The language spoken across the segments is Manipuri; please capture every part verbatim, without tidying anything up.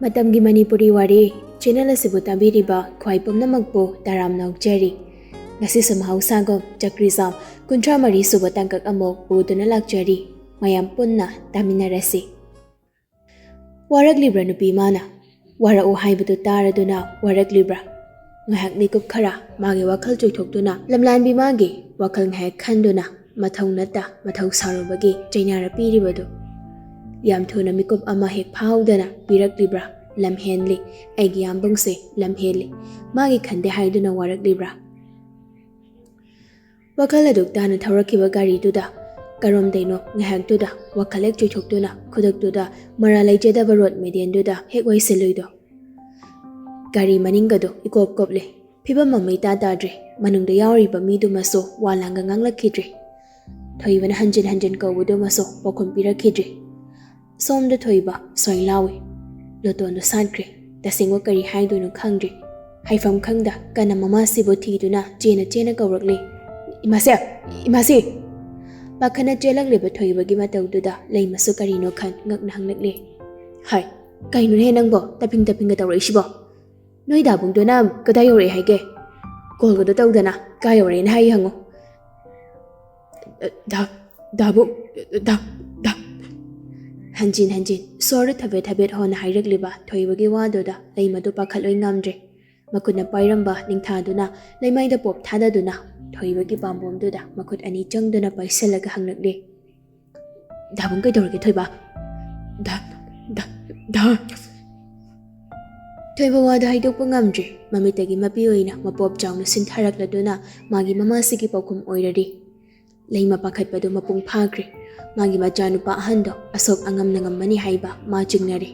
ꯃꯇꯝꯒꯤ ꯃꯅꯤꯄꯨꯔꯤ ꯋꯥꯔꯤ ꯆꯦꯅꯦꯜ ꯑꯁꯤꯕꯨ ꯇꯥꯕꯤꯔꯤꯕ ꯈ꯭ꯋꯥꯏ ꯄꯨꯝꯅꯃꯛꯄꯨ ꯇꯔꯥꯝꯅ ꯑꯣꯛꯆꯔꯤ꯫ ꯉꯁꯤꯁꯨ ꯃꯍꯧꯁꯥꯒꯨꯝ ꯆꯀ꯭ꯔꯤꯖꯥꯝ ꯀꯨꯟꯊ꯭ꯔꯥ ꯃꯔꯤ ꯁꯨꯕ ꯇꯥꯡꯀꯛ ꯑꯃꯨꯛ ꯄꯨꯗꯨꯅ ꯂꯥꯛꯆꯔꯤ꯫ ꯃꯌꯥꯝ ꯄꯨꯟꯅ ꯇꯥꯃꯤꯟꯅꯔꯁꯤ꯫ ꯋꯥꯔꯛꯂꯤꯕ꯭ꯔꯥ ꯅꯨꯄꯤ ꯃꯥꯅ? ꯋꯥꯔꯛꯎ ꯍꯥꯏꯕꯗꯨ ꯇꯥꯔꯗꯨꯅ ꯋꯥꯔꯛꯂꯤꯕ꯭ꯔꯥ? ꯉꯥꯏꯍꯥꯛ ꯃꯤꯀꯨꯞ ꯈꯔ ꯃꯥꯒꯤ ꯋꯥꯈꯜ ꯆꯣꯏꯊꯣꯛꯇꯨꯅ ꯂꯝꯂꯥꯟꯕꯤ ꯃꯥꯒꯤ ꯋꯥꯈꯜ ꯉꯥꯏꯍꯥꯛ ꯈꯟꯗꯨꯅ ꯃꯊꯧ ꯅꯠꯇ ꯃꯊꯧ ꯁꯥꯔꯨꯕꯒꯤ ꯆꯩꯅꯥꯔ ꯄꯤꯔꯤꯕꯗꯨ꯫ ꯌꯥꯝ ꯊꯨꯅ ꯃꯤꯀꯨꯞ ꯑꯃ ꯍꯦꯛ ꯐꯥꯍꯧꯗꯅ ꯄꯤꯔꯛꯂꯤꯕ꯭ꯔꯥ? ꯂꯝ ꯍꯦꯟꯂꯤ, ꯑꯩꯒꯤ ꯌꯥꯝꯕꯨꯡꯁꯦ ꯂꯝ ꯍꯦꯜꯂꯤ꯫ ꯃꯥꯒꯤ ꯈꯟꯗꯦ ꯍꯥꯏꯗꯨꯅ ꯋꯥꯔꯛꯂꯤꯕ꯭ꯔꯥ? ꯋꯥꯈꯜ ꯑꯗꯨ ꯇꯥꯅ ꯊꯧꯔꯛꯈꯤꯕ ꯒꯥꯔꯤꯗꯨꯗ ꯀꯔꯣꯝꯗꯩꯅꯣ ꯉꯥꯏꯍꯥꯛꯇꯨꯗ ꯋꯥꯈꯜ ꯍꯦꯛ ꯆꯣꯏꯊꯣꯛꯇꯨꯅ ꯈꯨꯗꯛꯇꯨꯗ ꯃꯔꯥ ꯂꯩꯖꯗꯕ ꯔꯣꯗ ꯃꯦꯗꯤꯌꯟꯗꯨꯗ ꯍꯦꯛ ꯋꯥꯏꯁꯤꯜꯂꯨꯏꯗꯣ꯫ ꯒꯥꯔꯤ ꯃꯅꯤꯡꯒꯗꯣ ꯏꯀꯣꯞ ꯀꯣꯞꯂꯦ꯫ ꯐꯤꯕꯝ ꯑꯃ ꯏꯇꯥ ꯇꯥꯗ꯭ꯔꯦ꯫ ꯃꯅꯨꯡꯗ ꯌꯥꯎꯔꯤꯕ ꯃꯤꯗꯨꯃꯁꯨ ꯋꯥ ꯂꯥꯡꯒ ꯉꯥꯡꯂꯛꯈꯤꯗ꯭ꯔꯦ꯫ ꯊꯣꯏꯕꯅ ꯍꯟꯖꯤꯟ ꯍꯟꯖꯤꯟ ꯀꯧꯕꯗꯨꯃꯁꯨ ꯄꯥꯎꯈꯨꯝ ꯄꯤꯔꯛꯈꯤꯗ꯭ꯔꯦ꯫ ꯁꯣꯝꯗ ꯊꯣꯏꯕ ꯁ꯭ꯋꯥꯏ ꯂꯥꯎꯏ꯫ ꯂꯣꯇꯣꯟꯗꯨ ꯁꯥꯠꯈ꯭ꯔꯦ꯫ ꯇꯁꯦꯡꯕ ꯀꯔꯤ ꯍꯥꯏꯗꯣꯏꯅꯣ ꯈꯪꯗ꯭ꯔꯦ꯫ ꯍꯥꯏꯐꯝ ꯈꯪꯗ ꯀꯟꯅ ꯃꯃꯥꯁꯤꯕꯨ ꯊꯤꯗꯨꯅ ꯆꯦꯅ ꯆꯦꯅ ꯀꯧꯔꯛꯂꯤ, "ꯏꯃꯥꯁꯦ! ꯏꯃꯥꯁꯦ!" ꯄꯥꯈꯠꯅ ꯆꯦꯜꯂꯛꯂꯤꯕ ꯊꯣꯏꯕꯒꯤ ꯃꯇꯧꯗꯨꯗ ꯂꯩꯃꯁꯨ ꯀꯔꯤꯅꯣ ꯈꯟ ꯉꯛꯅ ꯍꯪꯂꯛꯂꯤ꯫ "ꯍꯥꯏ, ꯀꯩꯅꯣꯅꯦꯍꯦ ꯅꯪꯕꯣ ꯇꯞꯐꯤꯡ ꯇꯞꯐꯤꯡꯒ ꯇꯧꯔꯛꯏꯁꯤꯕꯣ? ꯅꯣꯏ ꯗꯥꯕꯨꯡꯗꯨꯅ ꯀꯗꯥꯏ ꯌꯧꯔꯛꯑꯦ ꯍꯥꯏꯒꯦ? ꯀꯣꯜꯒꯗꯣ ꯇꯧꯗꯅ ꯀꯥꯏ ꯌꯧꯔꯛꯑꯦꯅ ꯍꯥꯏ ꯍꯪꯉꯨ꯫ ꯗꯥ, ꯗꯥꯕꯨꯡ, ꯗꯥ, ꯗꯥ꯫ ꯍꯟꯖꯤꯟ ꯍꯟꯖꯤꯟ ꯁꯣꯔꯗꯨ ꯊꯕꯦꯠ ꯊꯕꯦꯠ ꯍꯣꯟꯅ ꯍꯥꯏꯔꯛꯂꯤꯕ ꯊꯣꯏꯕꯒꯤ ꯋꯥꯗꯨꯗ ꯂꯩꯃꯗꯨ ꯄꯥꯈꯠꯂꯣꯏ ꯉꯝꯗ꯭ꯔꯦ꯫ ꯃꯈꯨꯠꯅ ꯄꯥꯏꯔꯝꯕ ꯅꯤꯡꯊꯥꯗꯨꯅ ꯂꯩꯃꯥꯏꯗ ꯄꯣꯞ ꯊꯥꯗꯗꯨꯅ ꯊꯣꯏꯕꯒꯤ ꯄꯥꯝꯕꯣꯝꯗꯨꯗ ꯃꯈꯨꯠ ꯑꯅꯤ ꯆꯪꯗꯨꯅ ꯄꯥꯏꯁꯤꯜꯂꯒ ꯍꯪꯂꯛꯂꯤ, "ꯗꯥꯕꯨꯡ ꯀꯩꯗꯧꯔꯒꯦ ꯊꯣꯏꯕ?" "ꯗꯥ, ꯗꯥ, ꯗꯥ꯫" ꯊꯣꯏꯕ ꯋꯥꯗꯨ ꯍꯥꯏꯗꯣꯛꯄ ꯉꯝꯗ꯭ꯔꯦ꯫ ꯃꯃꯤꯠꯇꯒꯤ ꯃꯄꯤ ꯑꯣꯏꯅ ꯃꯄꯣꯞ ꯆꯥꯎꯅ ꯁꯤꯟꯊꯔꯛꯂꯗꯨꯅ ꯃꯥꯒꯤ ꯃꯃꯥꯁꯤꯒꯤ ꯄꯥꯎꯈꯨꯝ ꯑꯣꯏꯔꯔꯤ꯫ ꯂꯩꯃ ꯄꯥꯈꯠꯄꯗꯨ ꯃꯄꯨꯡ ꯐꯥꯈ꯭ꯔꯦ꯫ ꯃꯥꯒꯤ ꯃꯆꯥꯅꯨꯄꯥ ꯑꯍꯟꯗꯣ ꯑꯁꯣꯛ ꯑꯉꯝꯅ ꯉꯝꯃꯅꯤ ꯍꯥꯏꯕ ꯃꯥ ꯆꯤꯡꯅꯔꯦ꯫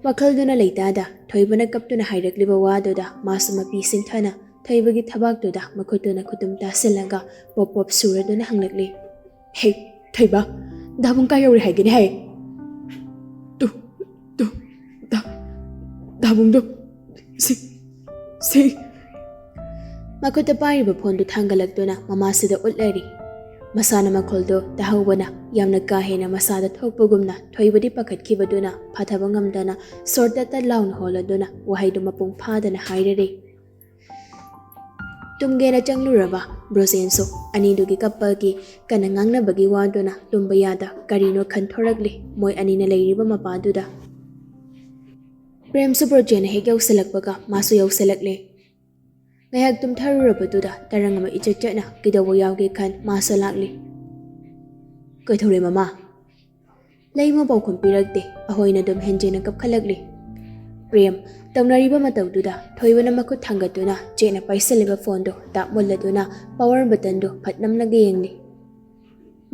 ꯋꯥꯈꯜꯗꯨꯅ ꯂꯩꯇꯥꯗ ꯊꯣꯏꯕꯅ ꯀꯞꯇꯨꯅ ꯍꯥꯏꯔꯛꯂꯤꯕ ꯋꯥꯗꯨꯗ ꯃꯥꯁꯨ ꯃꯄꯤ ꯁꯤꯟꯊꯅ ꯊꯣꯏꯕꯒꯤ ꯊꯕꯥꯛꯇꯨꯗ ꯃꯈꯨꯠꯇꯨꯅ ꯈꯨꯇꯨꯝ ꯇꯥꯁꯤꯜꯂꯒ ꯄꯣꯞ ꯄꯣꯞ ꯁꯨꯔꯗꯨꯅ ꯍꯪꯂꯛꯂꯤ, "ꯍꯦ, ꯊꯣꯏꯕ, ꯗꯥꯕꯨꯡ ꯀꯥꯏ ꯌꯧꯔꯦ ꯍꯥꯏꯒꯦꯅꯦ ꯍꯥꯏ?" "ꯇꯨ, ꯇꯨ, ꯗꯥ, ꯗꯥꯕꯨꯡꯗꯣ ꯁꯤ, ꯁꯤ꯫" ꯃꯈꯨꯠꯇ ꯄꯥꯏꯔꯤꯕ ꯐꯣꯟꯗꯨ ꯊꯥꯡꯒꯠꯂꯛꯇꯨꯅ ꯃꯃꯥꯁꯤꯗ ꯎꯠꯂꯔꯤ꯫ ꯃꯁꯥꯅ ꯃꯈꯣꯜꯗꯨ ꯇꯥꯍꯧꯕꯅ ꯌꯥꯝꯅ ꯀꯥ ꯍꯦꯟꯅ ꯃꯁꯥꯗ ꯊꯣꯛꯄꯒꯨꯝꯅ ꯊꯣꯏꯕꯗꯤ ꯄꯥꯈꯠꯈꯤꯕꯗꯨꯅ ꯐꯥꯊꯕ ꯉꯝꯗꯅ ꯁꯣꯔ ꯇꯠ ꯇꯠ ꯂꯥꯎꯅ ꯍꯣꯜꯂꯗꯨꯅ ꯋꯥꯍꯩꯗꯨ ꯃꯄꯨꯡ ꯐꯥꯗꯅ ꯍꯥꯏꯔꯔꯤ꯫ ꯇꯨꯝꯒꯦꯅ ꯆꯪꯂꯨꯔꯕ ꯕ꯭ꯔꯣꯖꯦꯟꯁꯨ ꯑꯅꯤꯗꯨꯒꯤ ꯀꯞꯄꯒꯤ ꯀꯟꯅ ꯉꯥꯡꯅꯕꯒꯤ ꯋꯥꯗꯨꯅ ꯇꯨꯝꯕ ꯌꯥꯗ ꯀꯔꯤꯅꯣ ꯈꯟꯊꯣꯔꯛꯂꯤ ꯃꯣꯏ ꯑꯅꯤꯅ ꯂꯩꯔꯤꯕ ꯃꯄꯥꯗꯨꯗ꯫ ꯄ꯭ꯔꯦꯝꯁꯨ ꯕ꯭ꯔꯣꯖꯦꯟꯅ ꯍꯦꯛ ꯌꯧꯁꯤꯜꯂꯛꯄꯒ ꯃꯥꯁꯨ ꯌꯧꯁꯤꯜꯂꯛꯂꯦ꯫ ꯉꯥꯏꯍꯥꯛ ꯇꯨꯝꯊꯔꯨꯔꯕꯗꯨꯗ ꯇꯔꯪ ꯑꯃ ꯏꯆꯠ ꯆꯠꯅ ꯀꯩꯗꯧꯕ ꯌꯥꯎꯒꯦ ꯈꯟ ꯃꯥꯁꯨ ꯂꯥꯛꯂꯤ꯫ "ꯀꯩꯗꯧꯔꯦ ꯃꯃꯥ?" ꯂꯩꯃ ꯄꯥꯎꯈꯨꯝ ꯄꯤꯔꯛꯇꯦ꯫ ꯑꯍꯣꯏꯅ ꯑꯗꯨꯝ ꯍꯦꯟꯖꯤꯟꯅ ꯀꯞꯈꯠꯂꯛꯂꯤ꯫ ꯄ꯭ꯔꯦꯝ ꯇꯧꯅꯔꯤꯕ ꯃꯇꯧꯗꯨꯗ ꯊꯣꯏꯕꯅ ꯃꯈꯨꯠ ꯊꯥꯡꯒꯠꯇꯨꯅ ꯆꯦꯠꯅ ꯄꯥꯏꯁꯤꯜꯂꯤꯕ ꯐꯣꯟꯗꯨ ꯇꯥꯞ ꯃꯨꯜꯂꯗꯨꯅ ꯄꯥꯋꯔ ꯕꯇꯟꯗꯨ ꯐꯠ ꯅꯝꯂꯒ ꯌꯦꯡꯂꯤ꯫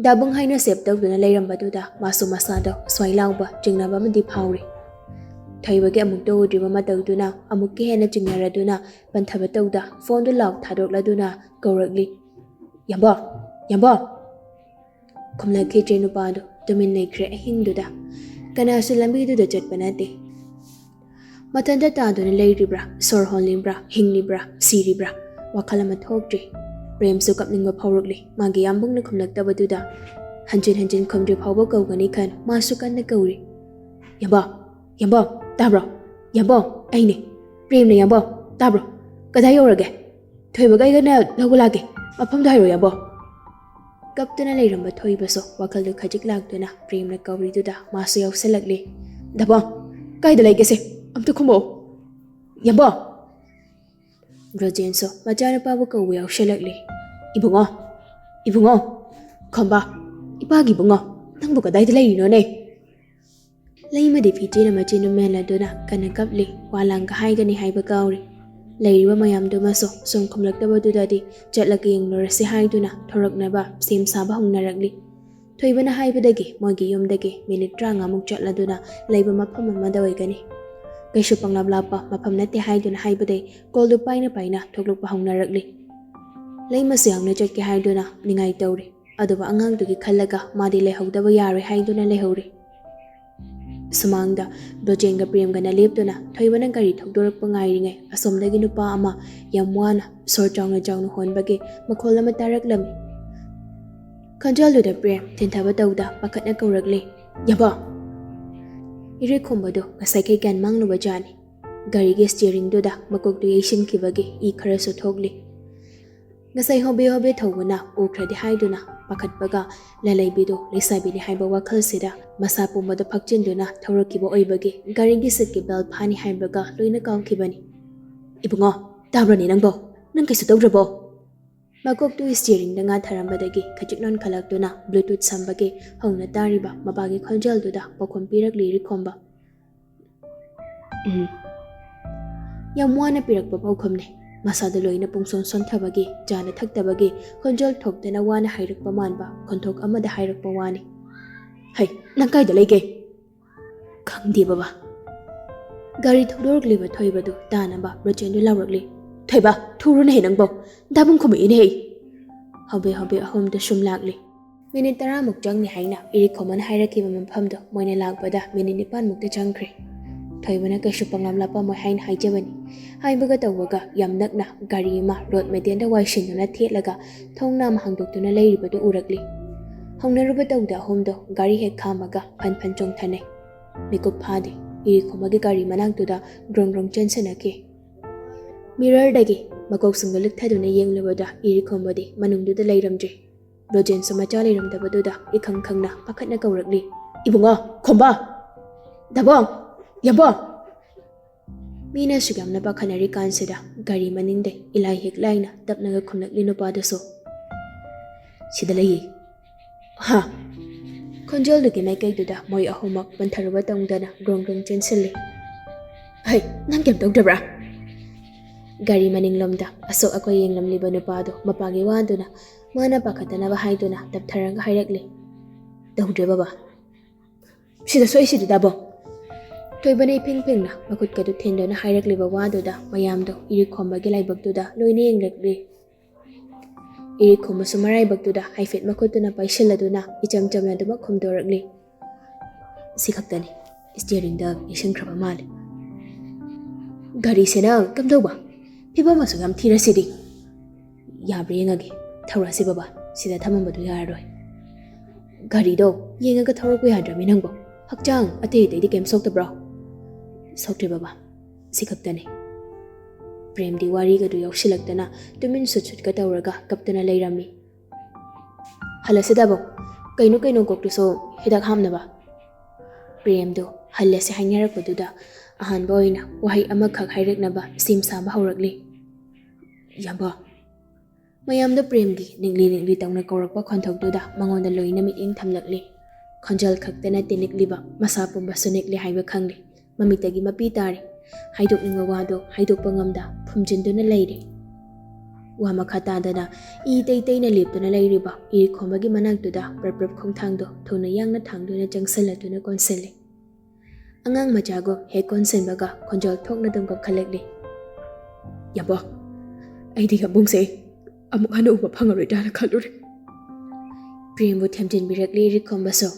ꯗꯥꯕꯨꯡ ꯍꯥꯏꯅ ꯁꯦꯞ ꯇꯧꯗꯨꯅ ꯂꯩꯔꯝꯕꯗꯨꯗ ꯃꯥꯁꯨ ꯃꯁꯥꯗ ꯁ꯭ꯋꯥꯏ ꯂꯥꯎꯕ ꯆꯤꯡꯅꯕ ꯑꯃꯗꯤ ꯐꯥꯎꯔꯤ꯫ ꯊꯣꯏꯕꯒꯤ ꯑꯃꯨꯛꯇ ꯎꯗ꯭ꯔꯤꯕ ꯃꯇꯧꯗꯨꯅ ꯑꯃꯨꯛꯀ ꯍꯦꯟꯅ ꯆꯤꯡꯅꯔꯗꯨꯅ ꯄꯟꯊꯕ ꯇꯧꯗ ꯐꯣꯟꯗꯨ ꯂꯥꯎ ꯊꯥꯗꯣꯛꯂꯗꯨꯅ ꯀꯧꯔꯛꯂꯤ꯫ "ꯌꯥꯝꯕꯣ! ꯌꯥꯝꯕꯣ!" ꯈꯨꯝꯂꯛꯈꯤꯗ꯭ꯔꯦ ꯅꯨꯄꯥꯗꯨ꯫ ꯇꯨꯃꯤꯟ ꯂꯩꯈ꯭ꯔꯦ ꯑꯍꯤꯡꯗꯨꯗ꯫ ꯀꯅꯥꯁꯨ ꯂꯝꯕꯤꯗꯨꯗ ꯆꯠꯄ ꯅꯠꯇꯦ꯫ ꯃꯊꯟꯇ ꯇꯥꯗꯨꯅ ꯂꯩꯔꯤꯕ꯭ꯔꯥ, ꯁꯣꯔ ꯍꯣꯜꯂꯤꯕ꯭ꯔꯥ, ꯍꯤꯡꯂꯤꯕ꯭ꯔꯥ, ꯁꯤꯔꯤꯕ꯭ꯔꯥ? ꯋꯥꯈꯜ ꯑꯃ ꯊꯣꯛꯇ꯭ꯔꯦ꯫ ꯄ꯭ꯔꯦꯝꯁꯨ ꯀꯞꯅꯤꯡꯕ ꯐꯥꯎꯔꯛꯂꯤ꯫ ꯃꯥꯒꯤ ꯌꯥꯝꯕꯨꯡꯅ ꯈꯨꯝꯂꯛꯇꯕꯗꯨꯗ ꯍꯟꯖꯤꯟ ꯍꯟꯖꯤꯟ ꯈꯨꯝꯗ꯭ꯔꯤ ꯐꯥꯎꯕ ꯀꯧꯒꯅꯤ ꯈꯟ ꯃꯥꯁꯨ ꯀꯟꯅ ꯀꯧꯔꯤ꯫ "ꯌꯥꯝꯕꯣ! ꯌꯥꯝꯕꯣ! ꯇꯥꯕ꯭ꯔꯣ? ꯌꯥꯝꯕꯣ! ꯑꯩꯅꯦ꯫ ꯄ꯭ꯔꯦꯝꯅꯦ ꯌꯥꯝꯕꯣ! ꯇꯥꯕ꯭ꯔꯣ? ꯀꯗꯥꯏ ꯌꯧꯔꯒꯦ? ꯊꯣꯏꯕꯒ ꯑꯩꯒꯅ ꯂꯧꯕ ꯂꯥꯛꯀꯦ꯫ ꯃꯐꯝꯗꯣ ꯍꯥꯏꯔꯣ ꯌꯥꯝꯕꯣ꯫" ꯀꯞꯇꯨꯅ ꯂꯩꯔꯝꯕ ꯊꯣꯏꯕꯁꯨ ꯋꯥꯈꯜꯗꯨ ꯈꯖꯤꯛ ꯂꯥꯛꯇꯨꯅ ꯄ꯭ꯔꯦꯝꯅ ꯀꯧꯔꯤꯗꯨꯗ ꯃꯥꯁꯨ ꯌꯥꯎꯁꯜꯂꯛꯂꯤ꯫ "ꯗꯥꯕꯣ, ꯀꯥꯏꯗ ꯂꯩꯒꯦꯁꯦ? ꯑꯝꯇ ꯈꯨꯝꯃꯛꯑꯣ꯫ ꯌꯥꯝꯕꯣ!" ꯕ꯭ꯔꯣꯖꯦꯟꯁꯨ ꯃꯆꯥꯅꯨꯄꯥꯕꯨ ꯀꯧꯕ ꯌꯥꯎꯁꯜꯂꯛꯂꯤ꯫ "ꯏꯕꯨꯡꯉꯣ! ꯏꯕꯨꯡꯉꯣ! ꯈꯝꯕ! ꯏꯄꯥꯒꯤ ꯏꯕꯨꯡꯉꯣ! ꯅꯪꯕꯨ ꯀꯗꯥꯏꯗ ꯂꯩꯔꯤꯅꯣꯅꯦ?" ꯂꯩꯃꯗꯤ ꯐꯤꯆꯦꯅ ꯃꯆꯤꯟꯗꯨ ꯃꯦꯜꯂꯗꯨꯅ ꯀꯟꯅ ꯀꯞꯂꯤ꯫ ꯋꯥ ꯂꯥꯡꯒ ꯍꯥꯏꯒꯅꯤ ꯍꯥꯏꯕ ꯀꯥꯎꯔꯤ꯫ ꯂꯩꯔꯤꯕ ꯃꯌꯥꯝꯗꯨꯃꯁꯨ ꯁꯨꯝ ꯈꯨꯝꯂꯛꯇꯕꯗꯨꯗꯗꯤ ꯆꯠꯂꯒ ꯌꯦꯡꯂꯨꯔꯁꯤ ꯍꯥꯏꯗꯨꯅ ꯊꯣꯔꯛꯅꯕ ꯁꯦꯝ ꯁꯥꯕ ꯍꯧꯅꯔꯛꯂꯤ꯫ ꯊꯣꯏꯕꯅ ꯍꯥꯏꯕꯗꯒꯤ ꯃꯣꯏꯒꯤ ꯌꯨꯝꯗꯒꯤ ꯃꯤꯅꯤꯠ ꯇꯔꯥꯃꯉꯥꯃꯨꯛ ꯆꯠꯂꯗꯨꯅ ꯂꯩꯕ ꯃꯐꯝ ꯑꯃꯗ ꯑꯣꯏꯒꯅꯤ꯫ ꯀꯩꯁꯨ ꯄꯪꯂꯥꯞ ꯂꯥꯞꯄ ꯃꯐꯝ ꯅꯠꯇꯦ ꯍꯥꯏꯗꯨꯅ ꯍꯥꯏꯕꯗꯩ ꯀꯣꯜꯗꯨ ꯄꯥꯏꯅ ꯄꯥꯏꯅ ꯊꯣꯛꯂꯛꯄ ꯍꯧꯅꯔꯛꯂꯤ꯫ ꯂꯩꯃꯁꯨ ꯌꯥꯎꯅ ꯆꯠꯀꯦ ꯍꯥꯏꯗꯨꯅ ꯅꯤꯡꯉꯥꯏ ꯇꯧꯔꯤ꯫ ꯑꯗꯨꯕꯨ ꯑꯉꯥꯡꯗꯨꯒꯤ ꯈꯜꯂꯒ ꯃꯥꯗꯤ ꯂꯩꯍꯧꯗꯕ ꯌꯥꯔꯣꯏ ꯍꯥꯏꯗꯨꯅ ꯂꯩꯍꯧꯔꯤ꯫ ꯁꯨꯃꯥꯡꯗ ꯕ꯭ꯔꯣꯖꯦꯟꯒ ꯄ꯭ꯔꯦꯝꯒꯅ ꯂꯦꯞꯇꯨꯅ ꯊꯣꯏꯕꯅ ꯒꯥꯔꯤ ꯊꯧꯗꯣꯔꯛꯄ ꯉꯥꯏꯔꯤꯉꯩ ꯑꯁꯣꯝꯗꯒꯤ ꯅꯨꯄꯥ ꯑꯃ ꯌꯥꯝ ꯋꯥꯅ ꯁꯣꯔ ꯆꯥꯎꯅ ꯆꯥꯎꯅ ꯍꯣꯟꯕꯒꯤ ꯃꯈꯣꯜ ꯑꯃ ꯇꯥꯔꯛꯂꯝꯃꯤ꯫ ꯈꯣꯟꯖꯦꯜꯗꯨꯗ ꯄ꯭ꯔꯦꯝ ꯊꯤꯟꯊꯕ ꯇꯧꯗ ꯄꯥꯈꯠꯅ ꯀꯧꯔꯛꯂꯤ, "ꯌꯥꯕꯣ!" ꯏꯔꯤꯛꯈꯣꯝꯕꯗꯨ ꯉꯁꯥꯏꯈꯩ ꯒ꯭ꯌꯥꯟ ꯃꯥꯡꯂꯨꯕ ꯖꯥꯠꯅꯤ꯫ ꯒꯥꯔꯤꯒꯤ ꯁ꯭ꯇꯤꯌꯔꯤꯡꯗꯨꯗ ꯃꯀꯣꯛꯇꯨ ꯌꯩꯁꯤꯟꯈꯤꯕꯒꯤ ꯏ ꯈꯔꯁꯨ ꯊꯣꯛꯂꯤ꯫ ꯉꯁꯥꯏ ꯍꯣꯕꯦ ꯍꯣꯕꯦ ꯊꯧꯕꯅ ꯎꯈ꯭ꯔꯗꯤ ꯍꯥꯏꯗꯨꯅ ꯄꯥꯈꯠꯄꯒ ꯂꯂꯩꯕꯤꯗꯨ ꯂꯩꯁꯥꯕꯤꯅꯤ ꯍꯥꯏꯕ ꯋꯥꯈꯜꯁꯤꯗ ꯃꯁꯥ ꯄꯨꯝꯕꯗ ꯐꯛꯆꯤꯟꯗꯨꯅ ꯊꯧꯔꯛꯈꯤꯕ ꯑꯣꯏꯕꯒꯤ ꯒꯥꯔꯤꯒꯤ ꯁꯤꯠꯀꯤ ꯕꯦꯜ ꯐꯥꯅꯤ ꯍꯥꯏꯕꯒ ꯂꯣꯏꯅ ꯀꯥꯎꯈꯤꯕꯅꯤ꯫ "ꯏꯕꯨꯡꯉꯣ, ꯇꯥꯕ꯭ꯔꯅꯦ ꯅꯪꯕꯣ? ꯅꯪ ꯀꯩꯁꯨ ꯇꯧꯗ꯭ꯔꯕꯣ?" ꯃꯀꯣꯛꯇꯨ ꯁ꯭ꯇꯤꯌꯔꯤꯡꯗ ꯉꯥ ꯊꯥꯔꯝꯕꯗꯒꯤ ꯈꯖꯤꯛ ꯅꯣꯟꯈꯠꯂꯛꯇꯨꯅ ꯕ꯭ꯂꯨꯇꯨꯠ ꯁꯝꯕꯒꯤ ꯍꯧꯅ ꯇꯥꯔꯤꯕ ꯃꯄꯥꯒꯤ ꯈꯣꯟꯖꯦꯜꯗꯨꯗ ꯄꯥꯎꯈꯨꯝ ꯄꯤꯔꯛꯂꯤ ꯏꯔꯤꯛꯈꯣꯝꯕ꯫ "ꯎꯝ, ꯌꯥꯝ ꯋꯥꯅ ꯄꯤꯔꯛꯄ ꯄꯥꯎꯈꯨꯝꯅꯤ꯫ ꯃꯁꯥꯗ ꯂꯣꯏꯅ ꯄꯨꯡꯁꯣꯟ ꯁꯣꯟꯊꯕꯒꯤ, ꯆꯥꯅ ꯊꯛꯇꯕꯒꯤ, ꯈꯣꯟꯖꯦꯜ ꯊꯣꯛꯇꯅ ꯋꯥꯅ ꯍꯥꯏꯔꯛꯄ ꯃꯥꯟꯕ ꯈꯣꯟꯊꯣꯛ ꯑꯃꯗ ꯍꯥꯏꯔꯛꯄ ꯋꯥꯅꯤ꯫" "ꯍꯩ, ꯅꯪ ꯀꯥꯏꯗ ꯂꯩꯒꯦ?" "ꯈꯪꯗꯦ ꯕꯕꯥ꯫" ꯒꯥꯔꯤ ꯊꯧꯗꯣꯔꯛꯂꯤꯕ ꯊꯣꯏꯕꯗꯨ ꯇꯥꯅꯕ ꯔꯣꯆꯦꯟꯗꯨ ꯂꯥꯎꯔꯛꯂꯤ꯫ "ꯊꯣꯏꯕ, ꯊꯨꯔꯨꯅꯦꯍꯦ ꯅꯪꯕꯣ! ꯗꯥꯕꯨꯡ ꯈꯨꯝꯃꯛꯏꯅꯦꯍꯦ!" ꯍꯣꯕꯦ ꯍꯣꯕꯦ ꯑꯍꯨꯝꯗꯨ ꯁꯨꯝ ꯂꯥꯛꯂꯤ꯫ ꯃꯤꯅꯤꯠ ꯇꯔꯥꯃꯨꯛ ꯆꯪꯅꯤ ꯍꯥꯏꯅ ꯏꯔꯤꯛꯈꯣꯝꯕꯅ ꯍꯥꯏꯔꯛꯈꯤꯕ ꯃꯐꯝꯗꯣ ꯃꯣꯏꯅ ꯂꯥꯛꯄꯗ ꯃꯤꯅꯤꯠ ꯅꯤꯄꯥꯟꯃꯨꯛꯇ ꯆꯪꯈ꯭ꯔꯦ꯫ ꯊꯣꯏꯕꯅ ꯀꯩꯁꯨ ꯄꯪꯂꯥꯞ ꯂꯥꯞꯄꯝꯃꯣꯏ ꯍꯥꯏꯅ ꯍꯥꯏꯖꯕꯅꯤ꯫ ꯍꯥꯏꯕꯒ ꯇꯧꯕꯒ ꯌꯥꯝ ꯅꯛꯅ ꯒꯥꯔꯤ ꯑꯃ ꯔꯣꯗ ꯃꯦꯗꯤꯌꯟꯗ ꯋꯥꯏꯁꯤꯟꯗꯨꯅ ꯊꯦꯠꯂꯒ ꯊꯣꯡꯅꯥ ꯑꯃ ꯍꯥꯡꯗꯣꯛꯇꯨꯅ ꯂꯩꯔꯤꯕꯗꯨ ꯎꯔꯛꯂꯤ꯫ ꯍꯧꯅꯔꯨꯕ ꯇꯧꯗ ꯑꯍꯨꯝꯗꯣ ꯒꯥꯔꯤ ꯍꯦꯛ ꯈꯥꯝꯃꯒ ꯐꯟ ꯐꯟ ꯆꯣꯡꯊꯅꯩ꯫ ꯃꯤꯀꯨꯞ ꯐꯥꯗꯦ, ꯏꯔꯤꯛꯈꯣꯝꯕꯒꯤ ꯒꯥꯔꯤ ꯃꯅꯥꯛꯇꯨꯗ ꯒ꯭ꯔꯣꯡ ꯒ꯭ꯔꯣꯡ ꯆꯦꯟꯁꯤꯟꯅꯈꯤ꯫ ꯃꯤꯔꯔꯗꯒꯤ ꯃꯀꯣꯛꯁꯤꯡꯗꯨ ꯂꯤꯛꯊꯗꯨꯅ ꯌꯦꯡꯂꯨꯕꯗ ꯏꯔꯤꯛꯈꯣꯝꯕꯗꯤ ꯃꯅꯨꯡꯗꯨꯗ ꯂꯩꯔꯝꯗ꯭ꯔꯦ꯫ ꯔꯣꯖꯦꯟꯁꯨ ꯃꯆꯥ ꯂꯩꯔꯝꯗꯕꯗꯨꯗ ꯏꯈꯪ ꯈꯪꯅ ꯄꯥꯈꯠꯅ ꯀꯧꯔꯛꯂꯤ, "ꯏꯕꯨꯡꯉꯣ, ꯈꯣꯝꯕ! ꯗꯥꯕꯣꯡ! ꯌꯥꯝꯕꯣꯡ!" ꯃꯤꯅ ꯑꯁꯨꯛ ꯌꯥꯝꯅ ꯄꯥꯈꯠꯅꯔꯤ ꯀꯥꯟꯁꯤꯗ ꯒꯥꯔꯤ ꯃꯅꯤꯡꯗꯩ ꯏꯂꯥꯏ ꯍꯦꯛ ꯂꯥꯏꯅ ꯇꯞꯅꯒ ꯈꯨꯝꯂꯛꯂꯤ ꯅꯨꯄꯥꯗꯨꯁꯨ꯫ "ꯁꯤꯗ ꯂꯩꯌꯦ꯫" "ꯍꯥ?" ꯈꯣꯟꯖꯦꯜꯗꯨꯒꯤ ꯃꯥꯏꯀꯩꯗꯨꯗ ꯃꯣꯏ ꯑꯍꯨꯝꯃꯛ ꯄꯟꯊꯔꯨꯕ ꯇꯧꯗꯅ ꯒ꯭ꯔꯣꯡ ꯒ꯭ꯔꯣꯡ ꯆꯦꯟꯁꯤꯜꯂꯤ꯫ "ꯍꯩ, ꯅꯪ ꯀꯩꯝ ꯇꯧꯗ꯭ꯔꯕ꯭ꯔꯥ?" ꯒꯥꯔꯤ ꯃꯅꯤꯡꯂꯣꯝꯗ ꯑꯁꯣꯛ ꯑꯀꯣꯏ ꯌꯦꯡꯂꯝꯂꯤꯕ ꯅꯨꯄꯥꯗꯣ ꯃꯄꯥꯒꯤ ꯋꯥꯗꯨꯅ ꯃꯥꯅ ꯄꯥꯈꯠꯇꯅꯕ ꯍꯥꯏꯗꯨꯅ ꯇꯞꯊꯔꯒ ꯍꯥꯏꯔꯛꯂꯤ, "ꯇꯧꯗ꯭ꯔꯦ ꯕꯕꯥ꯫" "ꯁꯤꯗ ꯁꯣꯛꯏꯁꯤꯗꯤ ꯗꯥꯕꯣ?" ꯊꯣꯏꯕꯅ ꯏꯐꯤꯡ ꯐꯤꯡꯅ ꯃꯈꯨꯠꯀꯗꯨ ꯊꯤꯟꯗꯨꯅ ꯍꯥꯏꯔꯛꯂꯤꯕ ꯋꯥꯗꯨꯗ ꯃꯌꯥꯝꯗꯣ ꯏꯔꯤꯛ ꯈꯣꯝꯕꯒꯤ ꯂꯥꯏꯕꯛꯇꯨꯗ ꯂꯣꯏꯅ ꯌꯦꯡꯂꯛꯂꯤ꯫ ꯏꯔꯤꯛ ꯈꯣꯝꯕꯁꯨ ꯃꯔꯥꯏꯕꯛꯇꯨꯗ ꯍꯥꯏꯐꯦꯠ ꯃꯈꯨꯠꯇꯨꯅ ꯄꯥꯏꯁꯤꯜꯂꯗꯨꯅ ꯏꯆꯝ ꯆꯝꯅ ꯑꯗꯨꯃꯛ ꯈꯨꯝꯗꯣꯔꯛꯂꯤ, "ꯁꯤ ꯈꯛꯇꯅꯤ, ꯁ꯭ꯇꯤꯌꯔꯤꯡꯗ ꯌꯩꯁꯟꯈ꯭ꯔꯕ ꯃꯥꯜꯂꯤ꯫" "ꯒꯥꯔꯤꯁꯤꯅ ꯀꯝꯗꯧꯕ? ꯐꯤꯕꯝ ꯑꯁꯨꯛ ꯌꯥꯝ ꯊꯤꯔꯁꯤꯗꯤ?" "ꯌꯥꯕ꯭ꯔꯥ ꯌꯦꯡꯉꯒꯦ, ꯊꯧꯔꯛꯑꯁꯤ ꯕꯕꯥ꯫" ꯁꯤꯗ ꯊꯝꯃꯝꯕꯗꯨ ꯌꯥꯔꯔꯣꯏ꯫ ꯒꯥꯔꯤꯗꯣ ꯌꯦꯡꯉꯒ ꯊꯧꯔꯛꯄ ꯌꯥꯗ꯭ꯔꯃꯤ ꯅꯪꯕꯣ? ꯍꯛꯆꯥꯡ ꯑꯇꯩ ꯑꯇꯩꯗꯤ ꯀꯩꯝ ꯁꯣꯛꯇꯕ꯭ꯔꯣ? ꯁꯣꯛꯇ꯭ꯔꯦ ꯕꯕꯥ, ꯁꯤ ꯈꯛꯇꯅꯤ꯫ ꯄ꯭ꯔꯦꯝꯗꯤ ꯋꯥꯔꯤꯒꯗꯨ ꯌꯥꯎꯁꯤꯜꯂꯛꯇꯅ ꯇꯨꯃꯤꯟ ꯁꯨꯠ ꯁꯨꯠꯀ ꯇꯧꯔꯒ ꯀꯞꯇꯨꯅ ꯂꯩꯔꯝꯃꯤ꯫ "ꯍꯜꯂꯁꯤꯗꯕꯣ, ꯀꯩꯅꯣ ꯀꯩꯅꯣ ꯀꯣꯛꯇꯨꯁꯨ ꯍꯤꯗꯥꯛ ꯍꯥꯞꯅꯕ?" ꯄ꯭ꯔꯦꯝꯗꯣ ꯍꯜꯂꯁꯦ ꯍꯥꯏꯅꯔꯛꯄꯗꯨꯗ ꯑꯍꯥꯟꯕ ꯑꯣꯏꯅ ꯋꯥꯍꯩ ꯑꯃꯈꯛ ꯍꯥꯏꯔꯛꯅꯕ ꯁꯦꯝ ꯁꯥꯕ ꯍꯧꯔꯛꯂꯤ꯫ "ꯌꯥꯝꯕ!" ꯃꯌꯥꯝꯗꯣ ꯄ꯭ꯔꯦꯝꯒꯤ ꯅꯤꯛꯂꯤ ꯅꯤꯛꯂꯤ ꯇꯧꯅ ꯀꯧꯔꯛꯄ ꯈꯣꯟꯊꯣꯛꯇꯨꯗ ꯃꯉꯣꯟꯗ ꯂꯣꯏꯅ ꯃꯤꯠꯌꯦꯡ ꯊꯝꯂꯛꯂꯤ꯫ ꯈꯣꯟꯖꯦꯜ ꯈꯛꯇ ꯅꯠꯇꯦ ꯅꯤꯛꯂꯤꯕ, ꯃꯁꯥ ꯄꯨꯝꯕꯁꯨ ꯅꯤꯛꯂꯤ ꯍꯥꯏꯕ ꯈꯪꯂꯤ꯫ ꯃꯃꯤꯠꯇꯒꯤ ꯃꯄꯤ ꯇꯥꯔꯤ꯫ ꯍꯥꯏꯗꯣꯛꯅꯤꯡꯕ ꯋꯥꯗꯣ ꯍꯥꯏꯗꯣꯛꯄ ꯉꯝꯗ ꯐꯨꯝꯖꯤꯟꯗꯨꯅ ꯂꯩꯔꯤ꯫ ꯋꯥ ꯃꯈꯥ ꯇꯥꯗꯅ ꯏ ꯇꯩ ꯇꯩꯅ ꯂꯦꯞꯇꯨꯅ ꯂꯩꯔꯤꯕ ꯏꯔꯤꯛ ꯈꯣꯝꯕꯒꯤ ꯃꯅꯥꯛꯇꯨꯗ ꯄ꯭ꯔꯞ ꯄ꯭ꯔꯞ ꯈꯣꯡꯊꯥꯡꯗꯣ ꯊꯨꯅ ꯌꯥꯡꯅ ꯊꯥꯡꯗꯨꯅ ꯆꯪꯁꯤꯜꯂꯗꯨꯅ ꯀꯣꯟꯁꯤꯜꯂꯤ꯫ ꯑꯉꯥꯡ ꯃꯆꯥꯒꯨꯝ ꯍꯦꯛ ꯀꯣꯟꯁꯤꯟꯕꯒ ꯈꯣꯟꯖꯦꯜ ꯊꯣꯛꯅ ꯑꯗꯨꯝ ꯀꯞꯈꯠꯂꯛꯂꯤ꯫ "ꯌꯥꯝꯕꯣ, ꯑꯩꯗꯤ ꯌꯥꯝꯕꯨꯡꯁꯦ ꯑꯃꯨꯛ ꯍꯟꯅ ꯎꯕ ꯐꯪꯉꯔꯣꯏꯗ꯭ꯔꯥꯅ ꯈꯜꯂꯨꯔꯦ꯫" ꯄ꯭ꯔꯦꯝꯕꯨ ꯊꯦꯝꯖꯤꯟꯕꯤꯔꯛꯂꯤ ꯏꯔꯤꯛ ꯈꯣꯝꯕꯁꯨ꯫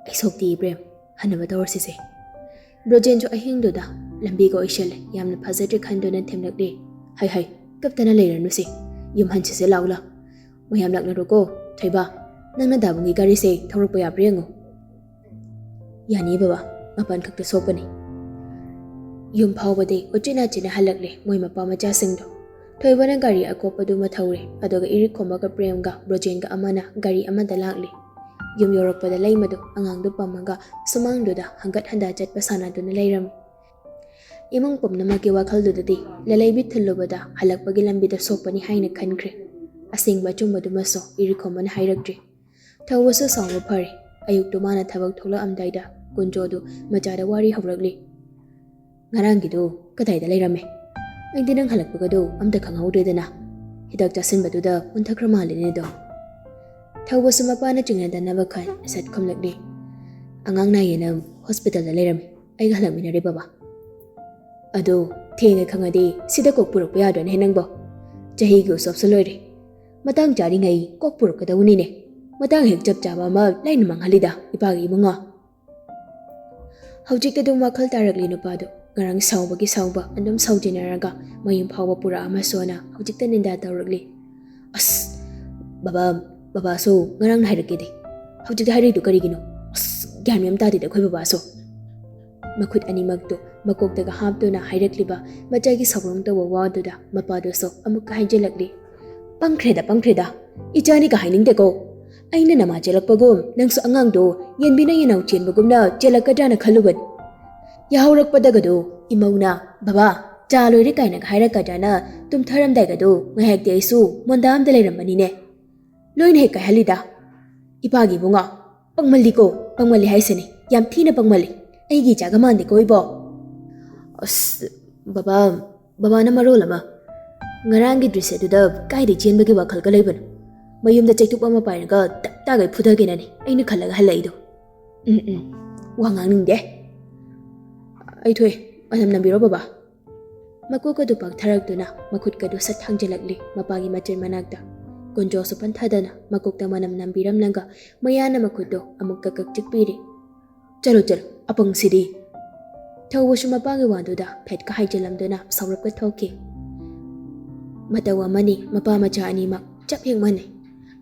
"ꯑꯩ ꯁꯣꯛꯇꯤ ꯄ꯭ꯔꯦꯝ, ꯍꯟꯅꯕ ꯇꯧꯔꯁꯤꯁꯦ꯫" ꯕ꯭ꯔꯣꯖꯦꯟꯁꯨ ꯑꯍꯤꯡꯗꯨꯗ ꯂꯝꯕꯤꯒ ꯑꯣꯏꯁꯜꯂꯦ, ꯌꯥꯝꯅ ꯐꯖꯗ꯭ꯔꯦ ꯈꯟꯗꯨꯅ ꯊꯦꯝꯂꯛꯂꯤ꯫ "ꯍꯩ ꯍꯩ, ꯀꯞꯇꯅ ꯂꯩꯔꯅꯨꯁꯦ, ꯌꯨꯝ ꯍꯟꯁꯤꯁꯦ ꯂꯥꯎꯂꯥ꯫ ꯃꯌꯥꯝ ꯂꯥꯛꯅꯔꯣꯀꯣ꯫ ꯊꯣꯏꯕ, ꯅꯪꯅ ꯗꯥꯕꯨꯡꯒꯤ ꯒꯥꯔꯤꯁꯦ ꯊꯧꯔꯛꯄ ꯌꯥꯕ꯭ꯔꯥ ꯌꯦꯡꯉꯨ꯫" "ꯌꯥꯅꯤ ꯕꯕꯥ, ꯃꯄꯥꯟ ꯈꯛꯇ ꯁꯣꯛꯄꯅꯤ꯫" ꯌꯨꯝ ꯐꯥꯎꯕꯗꯤ ꯎꯆꯤꯟ ꯅꯥꯆꯤꯟꯅ ꯍꯜꯂꯛꯂꯦ ꯃꯣꯏ ꯃꯄꯥ ꯃꯆꯥꯁꯤꯡꯗꯣ꯫ ꯊꯣꯏꯕꯅ ꯒꯥꯔꯤ ꯑꯀꯣꯞꯄꯗꯨꯃ ꯊꯧꯔꯦ, ꯑꯗꯨꯒ ꯏꯔꯤꯛ ꯈꯣꯝꯕꯒ ꯄ꯭ꯔꯦꯝꯒ ꯕ꯭ꯔꯣꯖꯦꯟꯒ ꯑꯃꯅ ꯒꯥꯔꯤ ꯑꯃꯗ ꯂꯥꯛꯂꯤ꯫ ꯌꯨꯝ ꯌꯧꯔꯛꯄꯗ ꯂꯩꯃꯗꯣ ꯑꯉꯥꯡꯗꯨ ꯄꯝꯃꯒ ꯁꯨꯃꯥꯡꯗꯨꯗ ꯍꯪꯒꯠ ꯍꯟꯗ ꯆꯠꯄ ꯁꯥꯟꯅꯗꯨꯅ ꯂꯩꯔꯝꯃꯤ꯫ ꯏꯃꯨꯡ ꯄꯨꯝꯅꯃꯛꯀꯤ ꯋꯥꯈꯜꯗꯨꯗꯗꯤ ꯂꯂꯩꯕꯤ ꯊꯤꯜꯂꯨꯕꯗ ꯍꯜꯂꯛꯄꯒꯤ ꯂꯝꯕꯤꯗ ꯁꯣꯛꯄꯅꯤ ꯍꯥꯏꯅ ꯈꯟꯈ꯭ꯔꯦ꯫ ꯑꯁꯦꯡꯕ ꯑꯆꯨꯝꯕꯗꯨꯃꯁꯨ ꯏꯔꯤꯛ ꯈꯣꯝꯕꯅ ꯍꯥꯏꯔꯛꯇ꯭ꯔꯤ꯫ ꯊꯧꯕꯁꯨ ꯁꯥꯎꯕ ꯐꯔꯦ꯫ ꯑꯌꯨꯛꯇꯨ ꯃꯥꯅ ꯊꯕꯛ ꯊꯣꯛꯂꯛꯑꯝꯗꯥꯏꯗ ꯀꯨꯟꯖꯣꯗꯨ ꯃꯆꯥꯗ ꯋꯥꯔꯤ ꯍꯧꯔꯛꯂꯤ꯫ "ꯉꯔꯥꯡꯒꯤꯗꯨ ꯀꯗꯥꯏꯗ ꯂꯩꯔꯝꯃꯦ? ꯑꯩꯗꯤ ꯅꯪ ꯍꯜꯂꯛꯄꯒꯗꯨ ꯑꯝꯇ ꯈꯪꯍꯧꯗ꯭ꯔꯦꯗꯅ꯫ ꯍꯤꯗꯥꯛ ꯆꯥꯁꯤꯟꯕꯗꯨꯗ ꯑꯣꯟꯊꯈ꯭ꯔ ꯃꯥꯜꯂꯦꯅꯦꯗꯣ꯫" ꯊꯧꯕꯁꯨ ꯃꯄꯥꯅ ꯆꯤꯡꯅꯗꯅꯕ ꯈꯟ ꯁꯠ ꯈꯨꯝꯂꯛꯂꯤ꯫ "ꯑꯉꯥꯡ ꯅꯥꯏꯌꯦꯅ ꯍꯣꯁꯄꯤꯇꯥꯜꯗ ꯂꯩꯔꯝꯃꯤ꯫ ꯑꯩꯒ ꯍꯜꯂꯛꯃꯤꯟꯅꯔꯦ ꯕꯕꯥ꯫" "ꯑꯗꯣ ꯊꯦꯡꯉꯦ ꯈꯪꯉꯗꯤ ꯁꯤꯗ ꯀꯣꯛ ꯄꯨꯔꯛꯄ ꯌꯥꯗ꯭ꯔꯅꯦ ꯅꯪꯕꯣ? ꯆꯍꯤꯒꯤ ꯎꯁꯣꯞꯁꯨ ꯂꯣꯏꯔꯦ꯫ ꯃꯇꯥꯡ ꯆꯥꯔꯤꯉꯩ ꯀꯣꯛ ꯄꯨꯔꯛꯀꯗꯧꯅꯤꯅꯦ꯫ ꯃꯇꯥꯡ ꯍꯦꯛ ꯆꯞ ꯆꯥꯕ ꯑꯃ ꯂꯥꯏꯅ ꯃꯥꯡꯍꯜꯂꯤꯗ ꯏꯄꯥꯒꯤ ꯏꯕꯨꯡꯉꯣ꯫" ꯍꯧꯖꯤꯛꯇ ꯑꯗꯨꯝ ꯋꯥꯈꯜ ꯇꯥꯔꯛꯂꯤ ꯅꯨꯄꯥꯗꯣ꯫ ꯉꯔꯥꯡ ꯁꯥꯎꯕꯒꯤ ꯁꯥꯎꯕ ꯑꯗꯨꯝ ꯁꯥꯎꯖꯤꯟꯅꯔꯒ ꯃꯌꯨꯝ ꯐꯥꯎꯕ ꯄꯨꯔꯛꯑꯃꯁꯨꯅ ꯍꯧꯖꯤꯛꯇ ꯅꯤꯟꯗꯥ ꯇꯧꯔꯛꯂꯤ꯫ "ꯑꯁ, "ꯕꯕꯥ, ꯕꯕꯥꯁꯨ ꯉꯔꯥꯡꯅ ꯍꯥꯏꯔꯛꯀꯦꯗꯤ꯫ ꯍꯧꯖꯤꯛꯇꯤ ꯍꯥꯏꯔꯛꯏꯗꯨ ꯀꯔꯤꯒꯤꯅꯣ? ꯑꯁ, ꯒ꯭ꯌꯥꯟ ꯃꯦꯟ ꯇꯥꯗꯦꯗ ꯑꯩꯈꯣꯏ ꯕꯕꯥꯁꯨ꯫" ꯃꯈꯨꯠ ꯑꯅꯤꯃꯛꯇꯨ ꯃꯀꯣꯛꯇꯒ ꯍꯥꯞꯇꯨꯅ ꯍꯥꯏꯔꯛꯂꯤꯕ ꯃꯆꯥꯒꯤ ꯁꯥꯎꯒ꯭ꯔꯣꯡ ꯇꯧꯕ ꯋꯥꯗꯨꯗ ꯃꯄꯥꯗꯨꯁꯨ ꯑꯃꯨꯛꯀ ꯍꯥꯏꯖꯤꯜꯂꯛꯂꯤ꯫ "ꯄꯪꯈ꯭ꯔꯦꯗ, ꯄꯪꯈ꯭ꯔꯦꯗ꯫ ꯏꯆꯥꯅꯤꯒ ꯍꯥꯏꯅꯤꯡꯗꯦꯀꯣ꯫ ꯑꯩꯅ ꯅꯃꯥ ꯆꯦꯜꯂꯛꯄꯒꯨꯝ ꯅꯪꯁꯨ ꯑꯉꯥꯡꯗꯣ ꯌꯦꯟꯕꯤꯅ ꯌꯦꯅꯥꯎ ꯆꯦꯟꯕꯒꯨꯝꯅ ꯆꯦꯜꯂꯛꯀꯗ꯭ꯔꯥꯅ ꯈꯜꯂꯨꯕꯅꯤ꯫ ꯌꯥꯍꯧꯔꯛꯄꯗꯒꯗꯣ ꯏꯃꯧꯅ, 'ꯕꯕꯥ, ꯆꯥ ꯂꯣꯏꯔꯦ' ꯀꯥꯏꯅꯒ ꯍꯥꯏꯔꯛꯀꯗ꯭ꯔꯥꯅ ꯇꯨꯝꯊꯔꯝꯗꯥꯏꯒꯗꯣ ꯉꯥꯏꯍꯥꯛꯇꯤ ꯑꯩꯁꯨ ꯃꯣꯟꯗꯥ ꯑꯝꯗ ꯂꯩꯔꯝꯕꯅꯤꯅꯦ꯫ ꯂꯣꯏꯅ ꯍꯦꯛ ꯀꯥꯏꯍꯜꯂꯤꯗ꯫ ꯏꯄꯥꯒꯤ ꯏꯕꯨꯡꯉꯣ, ꯄꯪꯃꯜꯂꯤꯀꯣ, ꯄꯪꯃꯜꯂꯤ ꯍꯥꯏꯁꯤꯅꯤ, ꯌꯥꯝ ꯊꯤꯅ ꯄꯪꯃꯜꯂꯤ꯫ ꯑꯩꯒꯤ ꯏꯆꯥꯒ ꯃꯥꯟꯗꯦꯀꯣ ꯏꯕꯣ꯫ ꯑꯁ, ꯕꯕꯥ, ꯕꯕꯥꯅ ꯃꯔꯣꯜ ꯑꯃ꯫ ꯉꯔꯥꯡꯒꯤ ꯗ꯭ꯔꯤꯁ꯭ꯌꯗꯨꯗ ꯀꯥꯏꯗꯩ ꯆꯦꯟꯕꯒꯤ ꯋꯥꯈꯜꯒ ꯂꯩꯕꯅꯣ? ꯃꯌꯨꯝꯗ ꯆꯩꯇꯨꯞ ꯑꯃ ꯄꯥꯏꯔꯒ ꯇꯞ ꯇꯥꯒꯩ ꯐꯨꯊꯒꯦꯅꯅꯤ ꯑꯩꯅ ꯈꯜꯂꯒ ꯍꯜꯂꯛꯏꯗꯣ꯫ ꯎꯝ, ꯎꯝ, ꯋꯥ ꯉꯥꯡꯅꯤꯡꯗꯦ꯫ ꯑꯩ ꯊꯣꯛꯑꯦ, ꯃꯅꯝ ꯅꯝꯕꯤꯔꯣ ꯕꯕꯥ꯫ ꯃꯀꯣꯛ ꯑꯗꯨ ꯄꯥꯛꯊꯔꯛꯇꯨꯅ ꯃꯈꯨꯠꯀꯗꯨ ꯁꯠ ꯊꯥꯡꯖꯤꯜꯂꯛꯂꯤ ꯃꯄꯥꯒꯤ ꯃꯆꯤꯟ ꯃꯅꯥꯛꯇ꯫ ꯀꯣꯟꯖꯣꯁꯨ ꯄꯟꯊꯗꯅ ꯃꯀꯣꯛꯇ ꯃꯅꯝ ꯅꯝꯕꯤꯔꯝꯂꯒ ꯃꯌꯥꯅ ꯃꯈꯨꯠꯇꯨ ꯑꯃꯨꯛ ꯀꯛ ꯀꯛ ꯆꯤꯛꯄꯤꯔꯤ꯫ "ꯆꯠꯂꯣ, ꯆꯠꯂꯣ, ꯑꯄꯪꯁꯤꯗꯤ!" ꯊꯧꯕꯁꯨ ꯃꯄꯥꯒꯤ ꯋꯥꯗꯨꯗ ꯐꯦꯠꯀ ꯍꯥꯏꯖꯤꯜꯂꯝꯗꯨꯅ ꯁꯥꯎꯔꯞꯀ ꯊꯣꯛꯈꯤ꯫ ꯃꯇꯧ ꯑꯃꯅꯤ, ꯃꯄꯥ ꯃꯆꯥ ꯑꯅꯤꯃꯛ ꯆꯞ ꯍꯦꯛ ꯃꯥꯟꯅꯩ꯫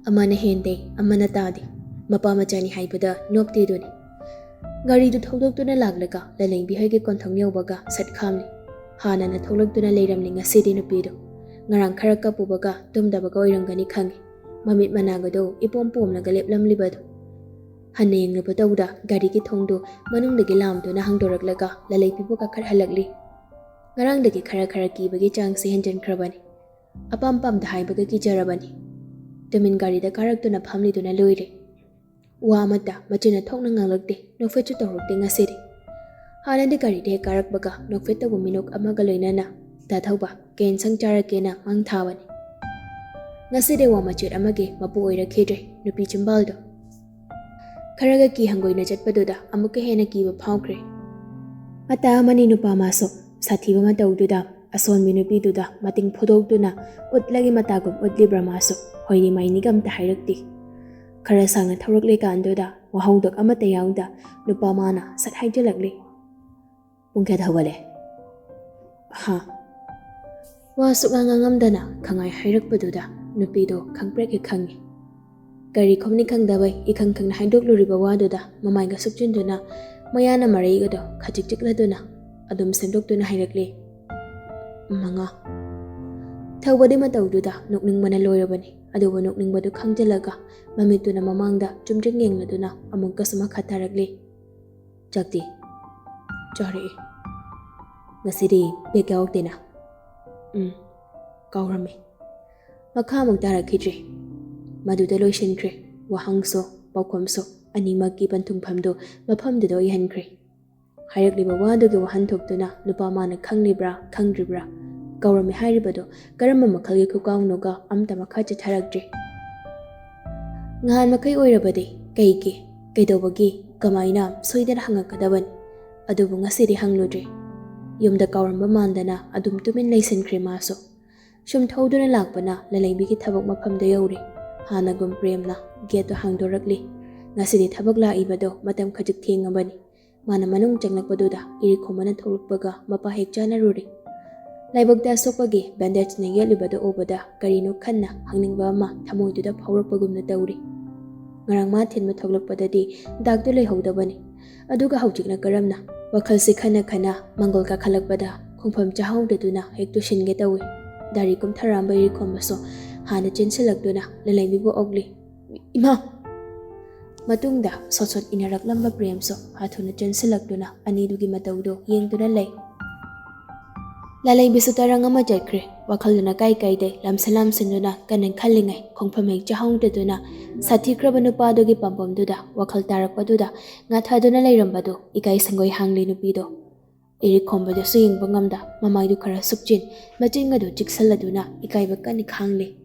ꯑꯃꯅ ꯍꯦꯟꯗꯦ, ꯑꯃꯅ ꯇꯥꯗꯦ꯫ ꯃꯄꯥ ꯃꯆꯥꯅꯤ ꯍꯥꯏꯕꯗ ꯅꯣꯞꯇꯦꯗꯨꯅꯤ꯫ ꯒꯥꯔꯤꯗꯨ ꯊꯧꯗꯣꯛꯇꯨꯅ ꯂꯥꯛꯂꯒ ꯂꯂꯩꯕꯤ ꯍꯣꯏꯒꯤ ꯀꯣꯟꯊꯣꯡ ꯌꯧꯕꯒ ꯁꯠ ꯈꯥꯝꯂꯤ꯫ ꯍꯥꯟꯅꯅ ꯊꯣꯛꯂꯛꯇꯨꯅ ꯂꯩꯔꯝꯂꯤ ꯉꯁꯤꯗꯤ ꯅꯨꯄꯤꯗꯨ꯫ ꯉꯔꯥꯡ ꯈꯔ ꯀꯞꯄꯨꯕꯒ ꯇꯨꯝꯗꯕꯒ ꯑꯣꯏꯔꯝꯒꯅꯤ ꯈꯪꯏ꯫ ꯃꯃꯤꯠ ꯃꯅꯥꯒꯗꯣ ꯏꯄꯣꯝ ꯄꯣꯝꯂꯒ ꯂꯦꯞꯂꯝꯂꯤꯕꯗꯨ꯫ ꯍꯟꯅ ꯌꯦꯡꯂꯨꯕ ꯇꯧꯗ ꯒꯥꯔꯤꯒꯤ ꯊꯣꯡꯗꯨ ꯃꯅꯨꯡꯗꯒꯤ ꯂꯥꯝꯗꯨꯅ ꯍꯥꯡꯗꯣꯔꯛꯂꯒ ꯂꯂꯩꯕꯤꯕꯨ ꯀꯥꯈꯠꯍꯜꯂꯛꯂꯤ꯫ ꯉꯔꯥꯡꯗꯒꯤ ꯈꯔ ꯈꯔ ꯀꯤꯕꯒꯤ ꯆꯥꯡꯁꯦ ꯍꯦꯟꯖꯤꯟꯈ꯭ꯔꯕꯅꯤ꯫ ꯑꯄꯥꯝ ꯄꯥꯝꯗ ꯍꯥꯏꯕꯒ ꯀꯤꯖꯔꯕꯅꯤ꯫ ꯇꯨꯃꯤꯟ ꯒꯥꯔꯤꯗ ꯀꯥꯔꯛꯇꯨꯅ ꯐꯝꯂꯤꯗꯨꯅ ꯂꯣꯏꯔꯦ꯫ ꯋꯥ ꯑꯃꯠꯇ ꯃꯆꯤꯟꯅ ꯊꯣꯛꯅ ꯉꯥꯡꯂꯛꯇꯦ, ꯅꯣꯛꯐꯦꯠꯁꯨ ꯇꯧꯔꯛꯇꯦ ꯉꯁꯤꯗꯤ꯫ ꯍꯥꯟꯅꯗꯤ ꯒꯥꯔꯤꯗ ꯍꯦꯛ ꯀꯥꯔꯛꯄꯒ ꯅꯣꯛꯐꯦꯠ ꯇꯧꯕ ꯃꯤꯅꯣꯛ ꯑꯃꯒ ꯂꯣꯏꯅꯅ, "ꯗꯥ ꯊꯧꯕ, ꯀꯩ ꯏꯟꯁꯥꯡ ꯆꯥꯔꯛꯀꯦꯅ?" ꯃꯪ ꯊꯥꯕꯅꯤ꯫ ꯉꯁꯤꯗꯤ ꯋꯥ ꯃꯆꯦꯠ ꯑꯃꯒꯤ ꯃꯄꯨ ꯑꯣꯏꯔꯛꯈꯤꯗ꯭ꯔꯦ ꯅꯨꯄꯤ ꯆꯤꯝꯕꯥꯜꯗꯣ꯫ ꯈꯔꯒ ꯀꯤ ꯍꯪꯒꯣꯏꯅ ꯆꯠꯄꯗꯨꯗ ꯑꯃꯨꯛꯀ ꯍꯦꯟꯅ ꯀꯤꯕ ꯐꯥꯎꯈ꯭ꯔꯦ꯫ ꯃꯇꯥ ꯑꯃꯅꯤ ꯅꯨꯄꯥ ꯃꯥꯁꯨ ꯁꯥꯊꯤꯕ ꯃꯇꯧꯗꯨꯗ ꯑꯁꯣꯟꯕꯤ ꯅꯨꯄꯤꯗꯨꯗ ꯃꯇꯤꯡ ꯐꯨꯗꯣꯛꯇꯨꯅ ꯎꯠꯂꯒꯤ ꯃꯇꯥꯒꯨꯝ ꯎꯠꯂꯤꯕ꯭ꯔꯥ ꯃꯥꯁꯨ ꯍꯣꯏꯅꯤ ꯃꯥꯏꯅꯤꯒ ꯑꯝꯇ ꯍꯥꯏꯔꯛꯇꯦ꯫ ꯈꯔ ꯁꯥꯡꯅ ꯊꯧꯔꯛꯂꯤꯀꯥꯟꯗꯨꯗ ꯋꯥꯍꯧꯗꯣꯛ ꯑꯃꯠꯇ ꯌꯥꯎꯗ ꯅꯨꯄꯥ ꯃꯥꯅ ꯁꯠ ꯍꯥꯏꯖꯤꯜꯂꯛꯂꯤ꯫ "ꯄꯨꯡ ꯀꯌꯥꯗ ꯍꯧꯒꯠꯂꯦ?" "ꯍꯥ?" ꯋꯥ ꯁꯨꯛꯉꯥꯡ ꯉꯥꯡꯉꯝꯗꯅ ꯈꯪꯉꯥꯏ ꯍꯥꯏꯔꯛꯄꯗꯨꯗ ꯅꯨꯄꯤꯗꯣ ꯈꯪꯄ꯭ꯔꯦꯛ ꯍꯦꯛ ꯈꯪꯉꯤ꯫ ꯀꯔꯤ ꯈꯨꯝꯅꯤ ꯈꯪꯗꯕꯩ ꯏꯈꯪ ꯈꯪꯅ ꯍꯥꯏꯗꯣꯛꯂꯨꯔꯤꯕ ꯋꯥꯗꯨꯗ ꯃꯃꯥꯏꯒ ꯁꯨꯞꯆꯤꯟꯗꯨꯅ, ꯃꯌꯥꯅ ꯃꯔꯩꯒꯗꯣ ꯈꯖꯤꯛ ꯆꯤꯛꯂꯗꯨꯅ ꯑꯗꯨꯝ ꯁꯦꯝꯗꯣꯛꯇꯨꯅ ꯍꯥꯏꯔꯛꯂꯤ, "ꯃꯉꯥ"꯫ ꯊꯧꯕꯗꯤ ꯃꯇꯧꯗꯨꯗ ꯅꯣꯛꯅꯤꯡꯕꯅ ꯂꯣꯏꯔꯕꯅꯤ꯫ ꯑꯗꯨꯕꯨ ꯅꯣꯛꯅꯤꯡꯕꯗꯨ ꯈꯪꯖꯤꯜꯂꯒ ꯃꯃꯤꯠꯇꯨꯅ ꯃꯃꯥꯡꯗ ꯆꯨꯝꯗ꯭ꯔꯤꯡ ꯌꯦꯡꯂꯗꯨꯅ ꯑꯃꯨꯛꯀꯁꯨ ꯃꯈꯥ ꯇꯥꯔꯛꯂꯤ, "ꯆꯥꯛꯇꯤ?" "ꯆꯥꯔꯛꯏ꯫ ꯉꯁꯤꯗꯤ ꯕꯦꯛ ꯌꯥꯎꯔꯛꯇꯦꯅ?" "ꯎꯝ, ꯀꯥꯎꯔꯝꯃꯤ"꯫ ꯃꯈꯥ ꯑꯃꯨꯛ ꯇꯥꯔꯛꯈꯤꯗ꯭ꯔꯦ꯫ ꯃꯗꯨꯗ ꯂꯣꯏꯁꯤꯟꯈ꯭ꯔꯦ꯫ ꯋꯥꯍꯪꯁꯨ, ꯄꯥꯎꯈꯨꯝꯁꯨ ꯑꯅꯤꯃꯛꯀꯤ ꯄꯟꯊꯨꯡꯐꯝꯗꯨ ꯃꯐꯝꯗꯨꯗ ꯑꯣꯏꯍꯟꯈ꯭ꯔꯦ꯫ ꯍꯥꯏꯔꯛꯂꯤꯕ ꯋꯥꯗꯨꯒꯤ ꯋꯥꯍꯟꯊꯣꯛꯇꯨꯅ ꯅꯨꯄꯥ ꯃꯥꯅ ꯈꯪꯂꯤꯕ꯭ꯔꯥ ꯈꯪꯗ꯭ꯔꯤꯕ꯭ꯔꯥ, ꯀꯧꯔꯝꯃꯤ ꯍꯥꯏꯔꯤꯕꯗꯨ ꯀꯔꯝꯕ ꯃꯈꯜꯒꯤ ꯈꯨꯀꯥꯎꯅꯣꯒ ꯑꯝꯇ ꯃꯈꯥ ꯆꯠꯊꯔꯛꯇ꯭ꯔꯦ꯫ ꯉꯍꯥꯟ ꯃꯈꯩ ꯑꯣꯏꯔꯕꯗꯤ ꯀꯩꯒꯤ, ꯀꯩꯗꯧꯕꯒꯤ, ꯀꯃꯥꯏꯅ ꯁꯣꯏꯗꯅ ꯍꯪꯉꯛꯀꯗꯕꯅꯤ꯫ ꯑꯗꯨꯕꯨ ꯉꯁꯤꯗꯤ ꯍꯪꯂꯨꯗ꯭ꯔꯦ꯫ ꯌꯨꯝꯗ ꯀꯥꯎꯔꯝꯕ ꯃꯥꯟꯗꯅ ꯑꯗꯨꯝ ꯇꯨꯃꯤꯟ ꯂꯩꯁꯤꯟꯈ꯭ꯔꯦ ꯃꯥꯁꯨ꯫ ꯁꯨꯝ ꯊꯧꯗꯨꯅ ꯂꯥꯛꯄꯅ ꯂꯂꯩꯕꯤꯒꯤ ꯊꯕꯛ ꯃꯐꯝꯗ ꯌꯧꯔꯦ꯫ ꯍꯥꯟꯅꯒꯨꯝ ꯄ꯭ꯔꯦꯝꯅ ꯒꯦꯠꯇꯨ ꯍꯥꯡꯗꯣꯔꯛꯂꯤ꯫ ꯉꯁꯤꯗꯤ ꯊꯕꯛ ꯂꯥꯛꯏꯕꯗꯣ ꯃꯇꯝ ꯈꯖꯤꯛ ꯊꯦꯡꯉꯕꯅꯤ꯫ ꯃꯥꯅ ꯃꯅꯨꯡ ꯆꯪꯂꯛꯄꯗꯨꯗ ꯏꯔꯤꯛꯈꯣꯝꯕꯅ ꯊꯣꯛꯂꯛꯄꯒ ꯃꯄꯥ ꯍꯦꯛ ꯆꯥꯅꯔꯨꯔꯦ꯫ ꯂꯥꯏꯕꯛꯇ ꯑꯁꯣꯛꯄꯒꯤ ꯕꯦꯟꯗꯦꯖꯅ ꯌꯦꯠꯂꯤꯕꯗꯨ ꯎꯕꯗ ꯀꯔꯤꯅꯣ ꯈꯟꯅ ꯍꯪꯅꯤꯡꯕ ꯑꯃ ꯊꯃꯣꯏꯗꯨꯗ ꯐꯥꯎꯔꯛꯄꯒꯨꯝꯅ ꯇꯧꯔꯤ꯫ ꯉꯔꯥꯡ ꯃꯥ ꯊꯤꯟꯕ ꯊꯣꯛꯂꯛꯄꯗꯗꯤ ꯗꯥꯛꯇꯨ ꯂꯩꯍꯧꯗꯕꯅꯤ꯫ ꯑꯗꯨꯒ ꯍꯧꯖꯤꯛꯅ ꯀꯔꯝꯅ? ꯋꯥꯈꯜꯁꯤ ꯈꯟꯅ ꯈꯟꯅ ꯃꯪꯒꯣꯜ ꯀꯥꯈꯠꯂꯛꯄꯗ ꯈꯣꯡꯐꯝ ꯆꯥꯍꯧꯗꯗꯨꯅ ꯍꯦꯛ ꯇꯨꯁꯤꯟꯒꯦ ꯇꯧꯏ꯫ ꯗꯥꯔꯤ ꯀꯨꯝꯊꯔꯛꯑꯝꯕ ꯏꯔꯤꯛꯈꯣꯝꯕꯁꯨ ꯍꯥꯟꯅ ꯆꯦꯟꯁꯤꯜꯂꯛꯇꯨꯅ ꯂꯂꯩꯕꯤꯕꯨ ꯑꯣꯛꯂꯤ꯫ "ꯏꯃꯥ!" ꯃꯇꯨꯡꯗ ꯁꯣꯠ ꯁꯣꯠ ꯏꯟꯅꯔꯛꯂꯝꯕ ꯄ꯭ꯔꯦꯝꯁꯨ ꯍꯥꯊꯨꯅ ꯆꯦꯟꯁꯤꯜꯂꯛꯇꯨꯅ ꯑꯅꯤꯗꯨꯒꯤ ꯃꯇꯧꯗꯨ ꯌꯦꯡꯗꯨꯅ ꯂꯩ꯫ ꯂꯂꯩꯕꯤꯁꯨ ꯇꯔꯪ ꯑꯃ ꯆꯠꯈ꯭ꯔꯦ꯫ ꯋꯥꯈꯜꯗꯨꯅ ꯀꯥꯏ ꯀꯥꯏꯗꯩ ꯂꯥꯝꯁꯤꯟ ꯂꯥꯝꯁꯤꯟꯗꯨꯅ ꯀꯟꯅ ꯈꯜꯂꯤꯉꯩ ꯈꯣꯡꯐꯝ ꯍꯦꯛ ꯆꯥꯍꯧꯗꯗꯨꯅ ꯁꯥꯊꯤꯈ꯭ꯔꯕ ꯅꯨꯄꯥꯗꯨꯒꯤ ꯄꯥꯝꯕꯝꯗꯨꯗ ꯋꯥꯈꯜ ꯇꯥꯔꯛꯄꯗꯨꯗ ꯉꯥꯊꯗꯨꯅ ꯂꯩꯔꯝꯕꯗꯨ ꯏꯀꯥꯏ ꯁꯪꯒꯣꯏ ꯍꯥꯡꯂꯤ ꯅꯨꯄꯤꯗꯣ꯫ ꯏꯔꯤꯛꯈꯣꯝꯕꯗꯨꯁꯨ ꯌꯦꯡꯕ ꯉꯝꯗ ꯃꯃꯥꯏꯗꯨ ꯈꯔ ꯁꯨꯞꯆꯤꯟ, ꯃꯆꯤꯟꯒꯗꯨ ꯆꯤꯛꯁꯜꯂꯗꯨꯅ ꯏꯀꯥꯏꯕ ꯀꯟꯅ ꯈꯥꯡꯂꯤ꯫